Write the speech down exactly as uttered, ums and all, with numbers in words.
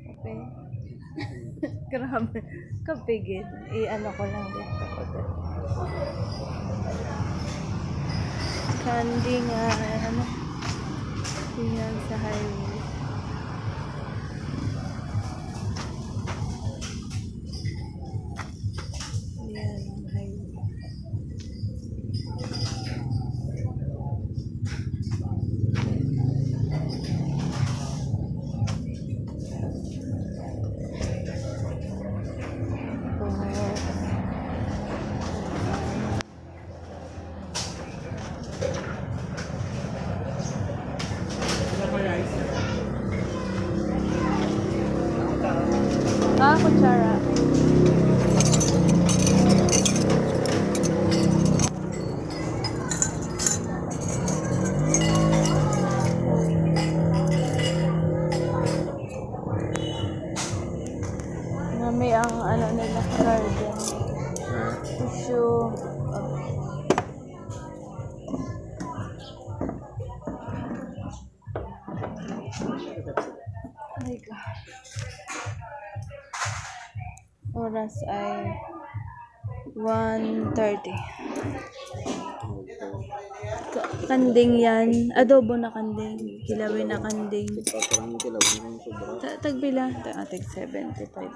Kape. Grabe. Kape gid. I-ano ko lang dito. Candy nga, ano, tingnan sa highway. Ayan ang highway. Ah, kutsara. Nami ang ano nila, garden. Tissue. My God. Oras ay one thirty. Ka- kanding yan. Adobo na kanding. Kilawin na kanding. Tigpapirang kilaw yung sobra. Ta- tagpila? Ta- ah, tag seventy-five.